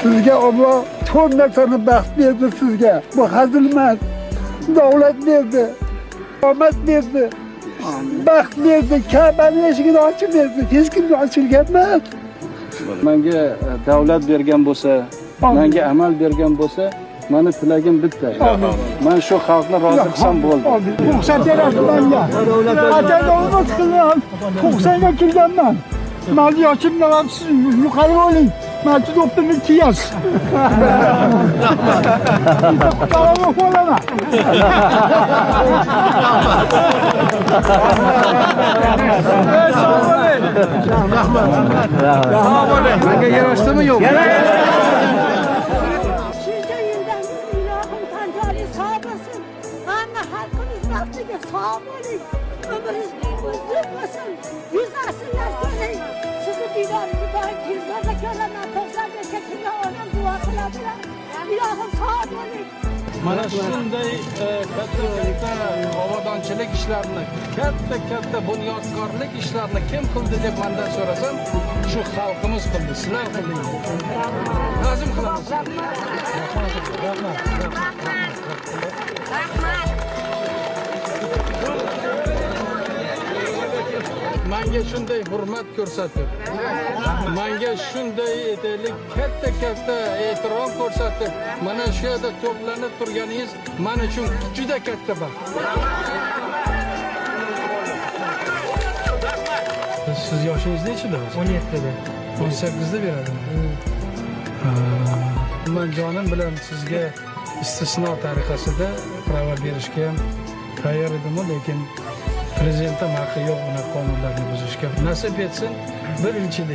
Sizga Alloh to'rt narsani baxt berdi sizga. Bu hazil emas. Davlat berdi. Omad berdi. Baxt berdi. Ka'bani eshigini ochib berdi. Hech kimga ochilgan emas. Menga davlat bergan bo'lsa, menga amal bergan bo'lsa, mani tilagim bitta. Men shu xalqni rozi qilsam bo'ldi. Ruxsat berasiz menga. Qachon umid qilaman. 90ga kirganman. Mani yoshimdan ham siz yuqori bo'ling. Man shu do'ppimni kiyasiz. Bitta bo'laman. Menga yarashdimi yo'qmi? Shuncha yildan ilohim tanjali sog' bo'lsin. Hamma xalqimiz baxtiga sog' bo'ling. Umringiz uzun bo'lsin. 100 asrlar ko'ring. Sizni diydoringizni doim televizorda ko'raman. 95ga kirgan onam duo qiladilar. Ilohim sog' bo'ling. Mana shunday katta-katta obodonchilik ishlarini, katta-katta bunyodkorlik ishlarini kim qildi deb mendan so'rasam, shu xalqimiz qildi, sizlar qildingiz. Ta'zim qilamiz. Rahmat. Rahmat. Menga shunday hurmat ko'rsatib, menga shunday aytaylik katta-katta e'tirof ko'rsatib, mana shu yerda to'planib turganingiz men uchun juda katta baxt. Siz yoshingiz nechida o'zi? 17da. 18da beradimi? Men jonim bilan sizga istisno tariqasida prava berishga ham tayyor edim, lekin prezidentda haqqi yo'q bunaqa qonunlarni buzishga. Nasib etsin, bir yil ichida